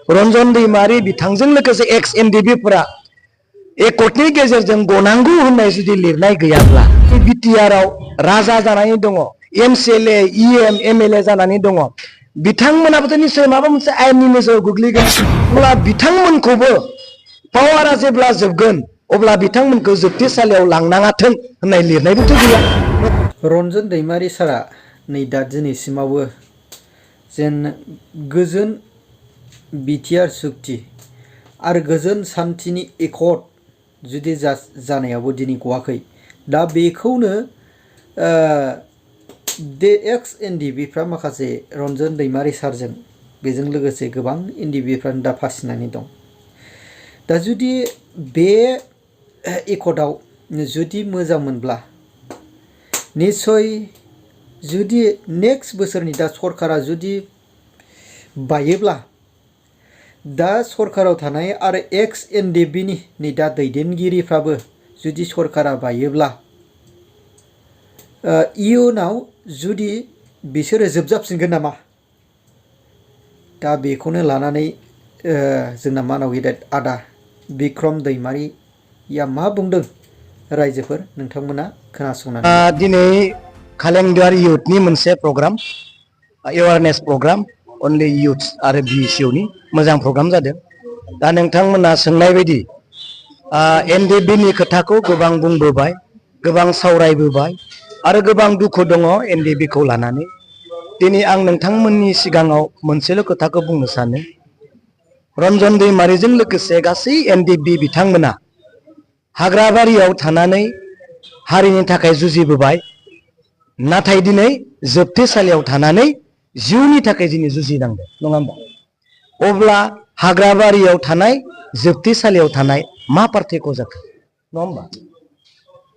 रन्जन दैमारि बिथांजों लोगोसे एक्स एनडिबिफोरा एकटनि गेजेरजों गनांगौ होननाय जुदि लिरनाय गैयाब्ला बिटिआरआव राजा जानानै दङ, एमसिएलए इएम एमएलए जानानै दङ, बिथांमोनाबोथ' निश्चय माबा मोनसे आयेननि नोजोराव गोग्लैगोन। अब्ला बिथांमोनखौबो पावारा जेब्ला जोबगोन अब्ला बिथांमोनखौ जोबथेसालियाव लांनाङाथों होननाय लिरनायबोथ' गैया। रन्जन दैमारि सारा नै दा दिनैसिमावबो जेन गोजोन बिटिआर सुक्ति आरो गोजोन सान्थिनि एकर्ड जुदि जानायावबो दिनै गवाखै। दा बेखौनो एक्स एनडिबिफ्रा माखासे रन्जन दैमारि सारजों बेजों लोगोसे गोबां एनडिबिफ्रानो दा फासिनानै दं। दा जुदि बे एकर्डआव जुदि मोजां मोनब्ला निश्चय जुदि नेक्स्ट बोसोरनि दा सरकारा जुदि बायोब्ला दा सरकाराव थानाय आरो एक्स एनडिबिनि नै दा दैदेनगिरिफ्राबो जुदि सरकारा बायोब्ला इयुनाव जुदि बिसोरो जोबजाबफिनगोन नामा, दा बेखौनो लानानै जोंना मानाव गेदेर आदा बिक्रम दैमारिया मा बुंदों रायजोफोर नोंथांमोना खोनासंनानै। दिनै कालेंडार इयुथनि मोनसे प्रग्राम, एवारनेस प्रग्राम अनलि इयुथ आरो बिसिअनि मोजां प्रग्राम जादों। दा नोंथांमोना सोंनाय बायदि एनडिबिनि खोथाखौ गोबां बुंबोबाय, गोबां सावरायबोबाय आरो गोबां दुखु दङ एनडिबिखौ लानानै। दिनै आं नोंथांमोननि सिगाङाव मोनसेल' खोथाखौ बुंनो सानो, रन्जन दैमारिजों लोगोसे गासै एनडिबि बिथांमोना हाग्राबारियाव थानानै हारिनि थाखाय जुजिबोबाय, नाथाय दिनै जोबथेसालियाव थानानै जिउनि थाखाय दिनै जुजिनांदों, नङा होमबा? अब्ला हाग्राबारियाव थानाय जोबथेसालियाव थानाय मा पार्थक्य जाखो, नङा होमबा?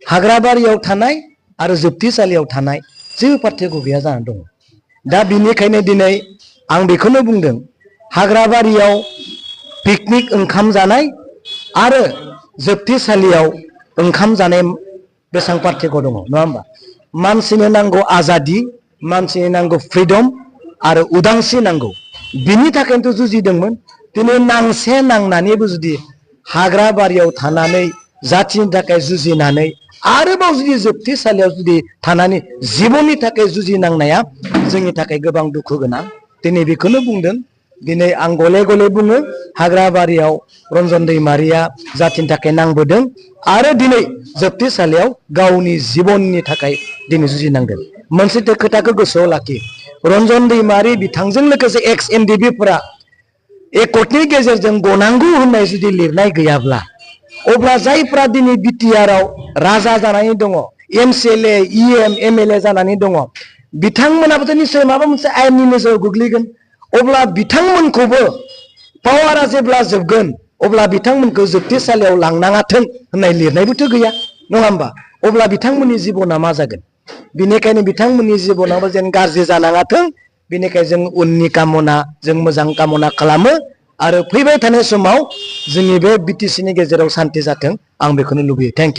हाग्राबारियाव थानाय आरो जोबथेसालियाव थानाय जेबो पार्थक्य गैया जानानै दङ। दा बिनिखायनो दिनै आं बेखौनो बुंदों, हाग्राबारियाव पिकनिक ओंखाम जानाय आरो जोबथेसालियाव ओंखाम जानाय बेसेबां पार्थक्य दङ, नङा होमबा? मानसिनो नांगौ आजादि, मानसिनो नांगौ फ्रिडम आरो उदांस्रि नांगौ, बिनि थाखायनोथ' जुजिदोंमोन। दिनै नांसे नांनानैबो जुदि हाग्राबारियाव थानानै जाथिनि थाखाय जुजिनानै आरोबाव जुदि जोबथेसालियाव जुदि थानानै जिबननि थाखाय जुजिनांनाया जोंनि थाखाय गोबां दुखु गोनां। दिनै बेखौनो बुंदों, दिनै आं गले गले बुङो, हाग्राबारियाव रन्जन दैमारिया जाथिनि थाखाय नांबोदों आरो दिनै जोबथेसालियाव गावनि जिबननि थाखाय दिनै जुजिनांदों। मोनसे खोथाखौ गोसोआव लाखि, रन्जन दैमारि बिथांजों लोगोसे एक्स एनडिबिफोरा एकटनि गेजेरजों गनांगौ होननाय जुदि लिरनाय गैयाब्ला अब्ला जायफ्रा दिनै बिटिआरआव राजा जानानै दङ, एमसिएलए इएम एमएलए जानानै दङ, बिथांमोनाबोथ' निश्चय माबा मोनसे आयेननि नोजोराव गोग्लैगोन। अब्ला बिथांमोनखौबो पावारा जेब्ला जोबगोन अब्ला बिथांमोनखौ जोबथेसालियाव लांनाङाथों होननाय लिरनायबोथ' गैया, नङा होमबा? अब्ला बिथांमोननि जिबना मा जागोन? बिनिखायनो बिथांमोननि जिबनाबो जेन गाज्रि जानाङाथों, बेनिखायनो जों उननि कामना, जों मोजां कामना खालामो आरो फैबाय थानाय समाव जोंनि बे बिटिसिनि गेजेराव सान्थि जाथों, आं बेखौनो लुबैयो। Thank you.